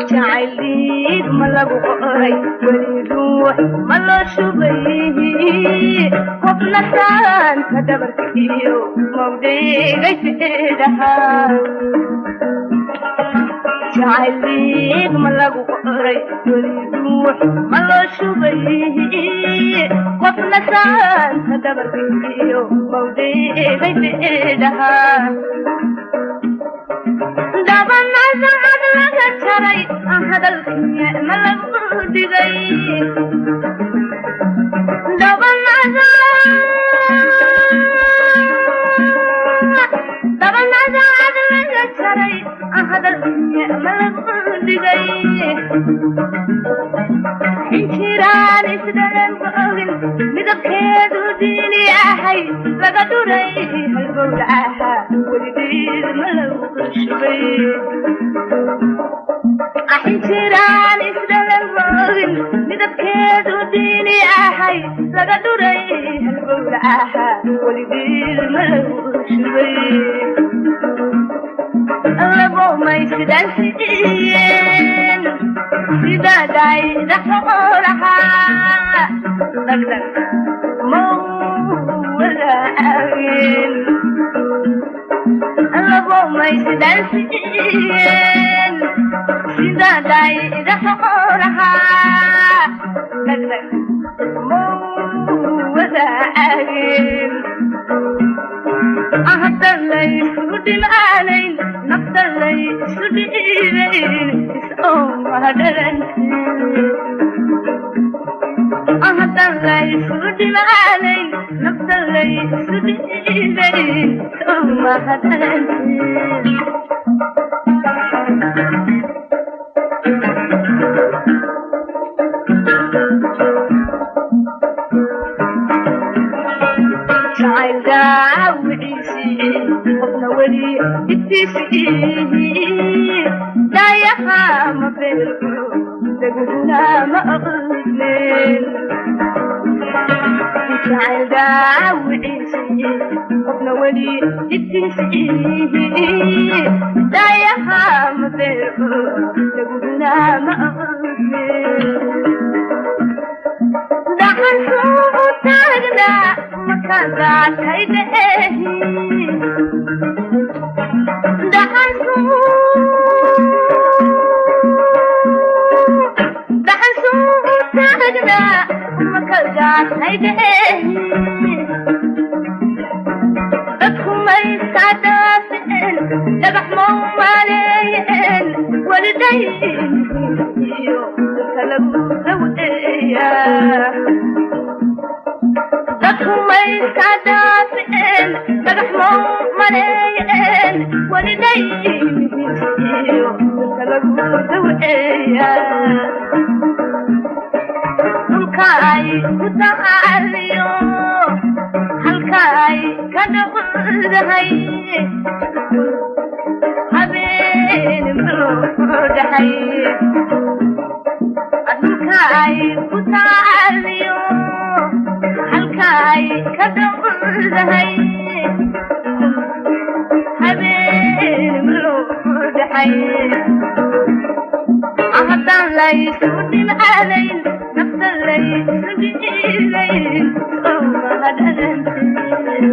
Jacayliid ma lagu qoray weli ruux ma loo shubay qofna saanta dhabarkiyo mawdhigay feedhaha. Jacayliid ma lagu qoray weli ruux ma loo shubay qofna saanta dhabarkiyo mawdhigay feedhaha. Dabanacad laga jaray hadalkii ma lagu dhigay, dabanacad laga jaray hadalkii ma lagu dhigay. Xinjiraan isdhalan ogin midabkeedu diini yahay laga dhuray halbowlaha weligeed ma lagu shubay. Xinjiraan isdhalan ogin midabkeedu diini yahay laga dhuray halbowlaha weligeed ma lagu shubay. Labomay sidaan siiyeen sida dhayda xoolaha dhagdhag mawadaageen, labomay sidaan siiyeen sida dhayda xoolaha dhagdhag mawadaageen. Haddan laysu dhimcaanayn nafta laysu dhiibayn is-oomahadhalanteen, haddan laysu dhimcaanayn nafta laysu dhiibayn is-oomahadhalanteen. Jacayl daawiciisii qofna weli dhibtiisii daayaha ma beelco dhagahuna ma aqdeen. Jacayl daawiciisii qofna weli dhibtiisii daayaha ma beelco dhagahuna ma aqdeen. Dhaxan suu taagnaa makadaatay dheehi, dhaxan suu taagnaa makadaatay dheehi. Dadku maysadhaafeen dhagax mau maleeyeen welidayiyo dadka lagu daweeyaa. Dadku maysadhaafeen dhagax mau maleeyeen welidayiyo dadka lagu daweeyaa. Dhulka ay ku tacaaliyo halka ay ka dhowdahay habeen maloo dhaxay, dhulka ay ku tacaaliyo halka ay ka dhowdahay habeen maloo dhaxay. Haddaan laysu dhimcaanayn nafta laysu dhiibayn soomahadhalanteen,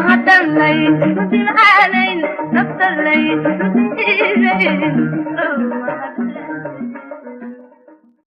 haddaan laysu dhimcaanayn nafta laysu dhiibayn.